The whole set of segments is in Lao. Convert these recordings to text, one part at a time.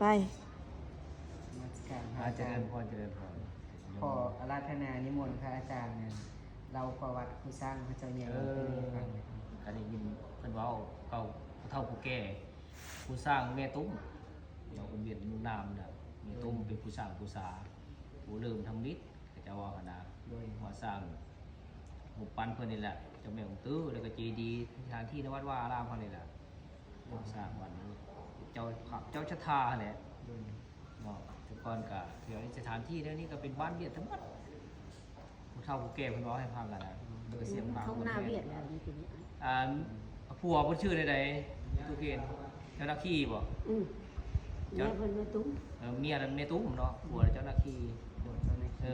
ໄປ ນະມັດສະການພະອາຈານ ອາ ຈະເລີນພອນ ຈະເລີນພອນ ຂໍອາລາທະນານິມົນພະອາຈານນັ້ນ ເລົ່າປະຫວັດຜູ້ສ້າງພະເຈົ້າໃຫຍ່ ເອີ ເປັນໃຫ້ຟັງ ກໍໄດ້ຍິນເພິ່ນເວົ້າ ເກົ່າ ຜູ້ເຖົ້າຜູ້ແກ່ ຜູ້ສ້າງແມ່ຕຸ້ມ ເຈົ້າເພິ່ນວຽນນາມນະ ແມ່ຕຸ້ມ ໂດຍ ເປັນຜູ້ສ້າງຜູ້ສາ ຜູ້ເລີ່ມທຳອິດ ເຂົາເຈົ້າເວົ້າຫັ້ນນະ ໂດຍ ມາສ້າງຮູບປັ້ນເພິ່ນນີ້ແຫຼະ ເຈົ້າແມ່ອົງຕື້ ແລ້ວກໍເຈດີ ສະຖານທີ່ໃນວັດວາອາລາມເຮົານີ້ແຫຼະ ໂດຍ ມາສ້າງວັດນີ້ ເຈົ້າພະ ເຈົ້າສັດທາຫັ້ນແຫຼະ ໂດຍ ເນາະ ແຕ່ກ່ອນກໍ ແຖວນີ້ ສະຖານທີ່ແຖວນີ້ກໍເປັນບ້ານວຽດທັງໝົດ ຜູ້ເຖົ້າຜູ້ແກ່ເພິ່ນເວົ້າໃຫ້ຟັງຫັ້ນນະ ອືມ ເອີ ສຽງພາຄົນ ເຂົາໜ້າວຽດແລ້ວນີ້ ອ່າ ຜົວເພິ່ນຊື່ໃດໆ ຕູ້ເຄນ ເຈົ້າໜ້າທີ່ບໍ? ອືມ ເຈົ້າ ເມຍເພິ່ນແມ່ຕຸ້ມ ເອີ ເມຍນັ້ນແມ່ຕຸ້ມເນາະ ຜົວເຈົ້າໜ້າທີ່ ເຈົ້າໜ້າທີ່ ເອີ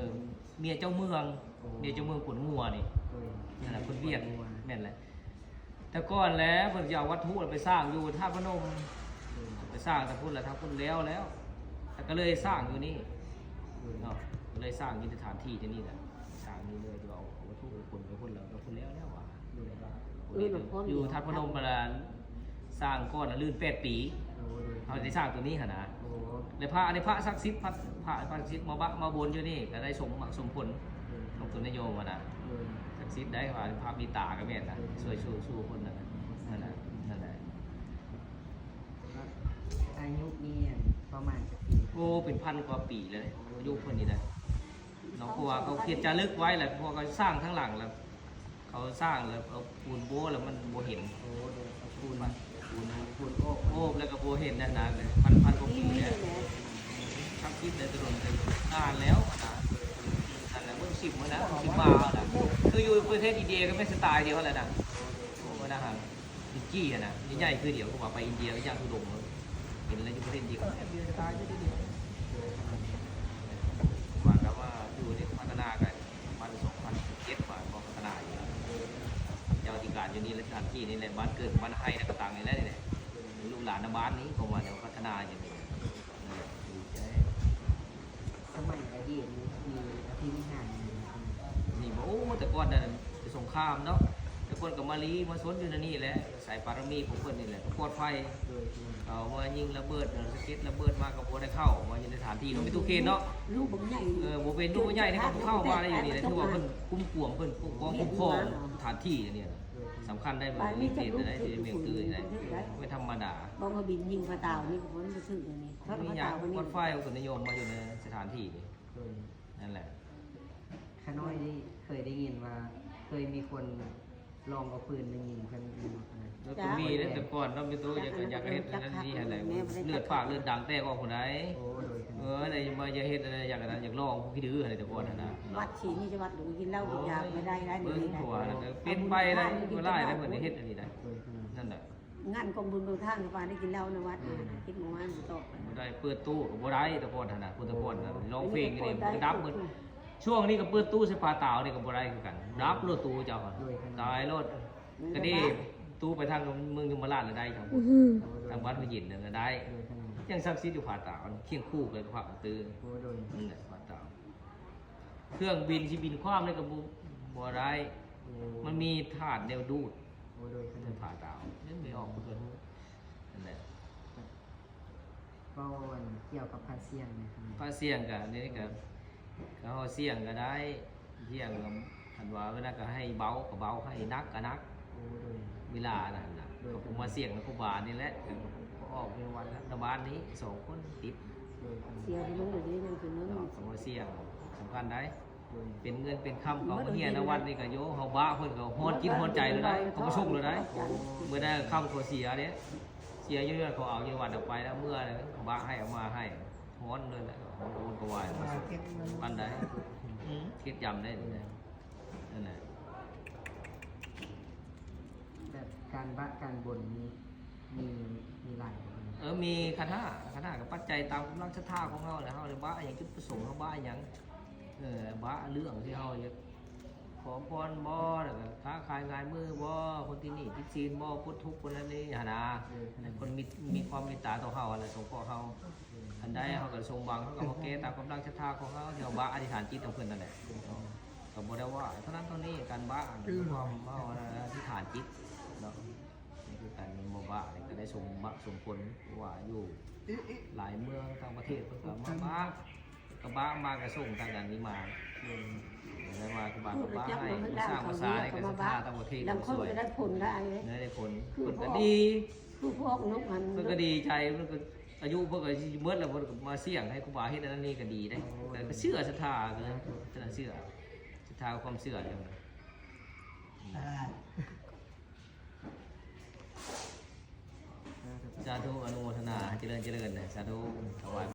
ເມຍເຈົ້າເມືອງ ໂອ້ ເມຍເຈົ້າເມືອງກວນງົວນີ້ ໂດຍ ນັ້ນແຫຼະ ຄົນວຽດ ແມ່ນແຫຼະ ແຕ່ກ່ອນແຫຼະ ເພິ່ນຈະເອົາວັດຖຸໄປສ້າງຢູ່ທາດພະນົມ ໂດຍ ໄປສ້າງທາງພຸ້ນລະ ທາງພຸ້ນແລ້ວແລ້ວ ແລ້ວກໍເລີຍສ້າງຢູ່ນີ້ ໂດຍ ເນາະ ກໍເລີຍສ້າງຢູ່ສະຖານທີ່ທີ່ນີ້ແຫຼະ ສ້າງນີ້ເລີຍ ເອົາ ເອົາວັດຖຸໄປຂົນໄປພຸ້ນແລ້ວ ກໍພຸ້ນແລ້ວແລ້ວວ່າ ໂດຍ ຢູ່ທາດພະນົມ ປະມານສ້າງກ່ອນນະ ລື່ນແປດປີ ໂອ້ ໂດຍ ເຮົາໄດ້ສ້າງຕົວນີ້ຫັ້ນນະ ໂອ້ ແລະພະ ອັນນີ້ພະສັກສິດ ພະ ພະສັກສິດມາບະ ມາບົນຢູ່ນີ້ ກໍໄດ້ສົມໝາກສົມຜົນ ໂດຍ ຂອງຕົນນະໂຍມຫັ້ນນະ ໂດຍ ສັກສິດໄດ້ວ່າ ພະມີຕາກໍແມ່ນນະ ໂດຍ ຊ່ວຍຊູ ຊູຄົນນັ້ນນະ ໂດຍ ນັ້ນນະ ນັ້ນແຫຼະ ອາຍຸນີ້ປະມານຈັກປີ? ໂອ້ ເປັນພັນກວ່າປີແລ້ວ ອາຍຸເພິ່ນນີ້ນະ ເນາະ ເພາະວ່າເຂົາຂຽນຈາລຶກໄວ້ແຫຼະ ເພາະວ່າເຂົາສ້າງທາງຫຼັງແລ້ວ ເຂົາສ້າງແລ້ວເອົາປູນໂບະແລ້ວມັນບໍ່ເຫັນ ໂອ້ ໂດຍ ເອົາປູນ ປູນ ປູນໂອບ ໂອບແລ້ວກໍບໍ່ເຫັນນັ້ນນະ ພັນ ພັນກວ່າປີແລ້ວ ທຳອິດໄດ້ແຕ່ດົນ ແຕ່ນານແລ້ວນະ ນັ້ນແຫຼະ ເບິ່ງສິບມື້ນະ ສິບມາແລ້ວ ຄືຢູ່ປະເທດອິນເດຍກໍແມ່ນສະໄຕລ໌ດຽວຫັ້ນແຫຼະນະ ໂອ້ ນະ ອິນຈີຫັ້ນນະ ໃຫຍ່ໆຄືດຽວ ຄືວ່າໄປອິນເດຍກໍຍ່າງທຸດົງເນາະ ເຫັນແລ້ວຢູ່ປະເທດອິນເດຍ ສະໄຕລ໌ດຽວ ວ່າກັນວ່າຢູ່ໃນພັດທະນາກັນ ພັນສອງພັນເຈັດ ບາດກໍພັດທະນາຢູ່ ເຈົ້າອະທິການຢູ່ນີ້ແຫຼະ ສະຖານທີ່ນີ້ແຫຼະ ບ້ານເກີດບ້ານໄຮ່ນະກະຕັງນີ້ແຫຼະ ນີ້ແຫຼະ ລູກຫຼານນະບ້ານນີ້ ເພາະວ່າແນວພັດທະນາຢູ່ນີ້ ນັ້ນແຫຼະ ດີໃຈ ສະໄໝອະດີດນີ້ມີອະພິນິຫານຢູ່ ນີ້ບໍ່ ໂອ້ ແຕ່ກ່ອນນັ້ນ ແຕ່ສົງຄາມເນາະ ແຕ່ກ່ອນກໍມາລີມາຊົນຢູ່ໃນນີ້ແຫຼະ ສາຍບາລະມີຂອງເພິ່ນນີ້ແຫຼະ ກໍປອດໄພ ໂດຍ ເຂົາມາຍິງລະເບີດ ສະເກັດລະເບີດມາກໍບໍ່ໄດ້ເຂົ້າມາຢູ່ໃນສະຖານທີ່ເນາະ ມີຕູ້ເຄນເນາະ ລູກບັກໃຫຍ່ ເອີ ບໍ່ເປັນລູກບັກໃຫຍ່ນີ້ ເຂົາເຂົ້າມາໄດ້ຢູ່ນີ້ແຫຼະ ຖືວ່າເພິ່ນຄຸ້ມຄວາມ ເພິ່ນປົກປ້ອງຄຸ້ມຄອງສະຖານທີ່ອັນນີ້ນະ ໂດຍ ສຳຄັນໄດ້ ບໍ່ມີເຂດໃດ ທີ່ເປັນເມືອງຕື່ນໄດ້ ບໍ່ທຳມະດາ ບໍ່ມາບິນຍິງພະຕາວນີ້ ບໍ່ຖືກນີ້ ມີຫຍັງ ປອດໄພ ກໍນິຍົມມາຢູ່ໃນສະຖານທີ່ນີ້ ໂດຍ ນັ້ນແຫຼະ ຂະນ້ອຍນີ້ເຄີຍໄດ້ຍິນວ່າ ເຄີຍມີຄົນລອງເອົາປືນມາຍິງເພິ່ນຢູ່ຫັ້ນນະ ໂດຍ ກໍມີເດ້ ແຕ່ກ່ອນເນາະ ມີໂຕຢາກ ຢາກເຮັດອັນນັ້ນນີ້ຫັ້ນແຫຼະ ເລືອດປາກເລືອດດັງແຕກອອກພຸ້ນໃດ ໂອ້ ໂດຍ ເອີ ໄດ້ມາຢາກເຮັດອັນນັ້ນ ຢາກອັນນັ້ນ ຢາກລອງຜູ້ຂີ້ດື້ຫັ້ນແຫຼະ ແຕ່ກ່ອນຫັ້ນນະ ວັດສີນີ້ຈະວັດຫຼວງກິນເຫຼົ້າຢາກບໍ່ໄດ້ ໂອ້ຍ ເບິ່ງຂົວ ເປັນໄປໄດ້ ບໍ່ຫຼາຍໄດ້ ເພິ່ນເຮັດອັນນີ້ໄດ້ ໂດຍ ນັ້ນແຫຼະ ງານກອງບຸນກອງທານກໍວ່າໄດ້ກິນເຫຼົ້າໃນວັດ ອືມ ກິນໝູຫວານບໍ່ຕອກ ບໍ່ໄດ້ ເປີດຕູ້ກໍບໍ່ໄດ້ ແຕ່ກ່ອນຫັ້ນນະ ຜູ້ແຕ່ກ່ອນນະ ຮ້ອງເພງຢູ່ນີ້ ມັນກໍດັບໝົດ ຊ່ວງນີ້ກໍເປີດຕູ້ໃສ່ຜາຕາວນີ້ກໍບໍ່ໄດ້ຄືກັນ ດັບໂລດຕູ້ເຈົ້າ ໂດຍ ຕາຍໂລດ ກະດີຕູ້ໄປທາງເມືອງຍົມມະລາດລະໄດ້ ທາງ ອືຮຶ ທາງບ້ານຫົວຫີນນັ້ນລະໄດ້ ໂດຍ ຍັງສັກສິດຢູ່ຜາຕາວ ຄຽງຄູ່ກັບພະອອກຕື້ ໂອ້ ໂດຍ ນັ້ນແຫຼະຜາຕາວ ເຄື່ອງບິນຊິບິນຄວ້າມນີ້ກໍບໍ່ ບໍ່ໄດ້ ໂອ້ ມັນມີທາດແນວດູດ ໂອ້ ໂດຍ ໃນຜາຕາວ ຍັງບໍ່ອອກເພິ່ນ ນັ້ນແຫຼະ ເວົ້າອັນກ່ຽວກັບພະສ່ຽງແດ່ ພະສ່ຽງກະ ນີ້ກະ ເຮົາສ່ຽງກະໄດ້ ສ່ຽງກະ ຄັນວ່າເວລາກະໃຫ້ເບົາກະເບົາ ໃຫ້ໜັກກະໜັກ ໂອ້ ໂດຍ ເວລານັ້ນນະ ໂດຍ ເຂົາກໍມາສ່ຽງນຳຄູບານີ້ແຫຼະ ອືມ ກໍອອກຢູ່ວັດນະບ້ານນີ້ສອງຄົນຕິດ ໂດຍ ເສຍຜູ້ໜຶ່ງ ດຽວນີ້ຍັງຜູ້ໜຶ່ງ ເນາະ ກໍມາສ່ຽງ ສຳຄັນໄດ໋ ໂດຍ ເປັນເງິນເປັນຄຳ ເຂົາມາເຮຍນະວັດນີ້ກະ ໂຍ ເຮົາບາເພິ່ນກະຮ້ອນຈິດຮ້ອນໃຈເລີຍໄດ໋ ເຂົາມາສົ່ງເລີຍໄດ໋ ໂອ້ ເມື່ອໃດຄຳເຂົາເສຍເດ້ ເສຍຢູ່ນັ້ນ ເຂົາເອົາຢູ່ວັດເອົາໄປແລ້ວ ເມື່ອເຂົາບາໃຫ້ເອົາມາໃຫ້ ຮ້ອນເລີຍແຫຼະ ຮ້ອນກະວາຍ ປານໃດ ອືມ ເຮັດຢຳໄດ້ນີ້ນະ ນັ້ນແຫຼະ ແບບການບະການບົນນີ້ ມີ ມີຫຼາຍບໍ່? ເອີ ມີຂັນຫ້າ ຂັນຫ້າກໍປັດໄຈຕາມກຳລັງສັດທາຂອງເຮົາແຫຼະ ເຮົາໄດ້ບະຫຍັງ ຈຸດປະສົງເຮົາບະຫຍັງ ເອີ ບະເລື່ອງທີ່ເຮົາຢາກຂໍພອນບໍ ແລ້ວກໍຄ້າຂາຍງ່າຍມືບໍ ຄົນຕິດໜີ້ຕິດສິນບໍ ພົ້ນທຸກຄົນນັ້ນນີ້ຫັ້ນນະ ເອີ ຄົນມີ ມີຄວາມເມດຕາຕໍ່ເຮົາຫັ້ນແຫຼະ ສົງເຄາະເຮົາ ໂດຍ ອັນໃດເຮົາກໍສົມຫວັງ ເຮົາກໍມາແກ້ຕາມກຳລັງສັດທາຂອງເຮົາ ທີ່ເຮົາບາອະທິຖານຈິດນຳເພິ່ນນັ້ນແຫຼະ ໂດຍ ກໍບໍ່ໄດ້ວ່າເທົ່ານັ້ນເທົ່ານີ້ ການບາ ອືມ ຄວາມເຮົາອະທິຖານຈິດເນາະ ນີ້ຄືການ ບ້ານີ້ກໍໄດ້ສົມບັກສົມຜົນ ເພາະວ່າຢູ່ຫຼາຍເມືອງຕ່າງປະເທດເພິ່ນກໍມາບ້າ ກະບ້າມາກະສົ່ງທາງດ້ານນີ້ມາ ແລ້ວວ່າກະບ້າກະບ້າໃຫ້ ມາສ້າງພາສາໃຫ້ກັບສັດທາຕ່າງປະເທດ ລາງຄົນກໍໄດ້ຜົນຫຼາຍເດ້ ໄດ້ຜົນ ເພິ່ນກໍດີ ຄືພວກນົກຫັ້ນ ເພິ່ນກໍດີໃຈ ເພິ່ນກໍອາຍຸເພິ່ນກໍຊິໝົດແລ້ວ ເພິ່ນກໍມາສ່ຽງໃຫ້ຄູບາເຮັດອັນນັ້ນນີ້ກໍດີເດ້ ກໍເຊື່ອສັດທາ ກໍເຊື່ອສັດທາ ຄວາມເຊື່ອຈັ່ງ ສາທຸ ອະນຸໂມທະນາ ໃຫ້ຈະເລີນ ຈະເລີນ ສາທຸ ຖວາຍ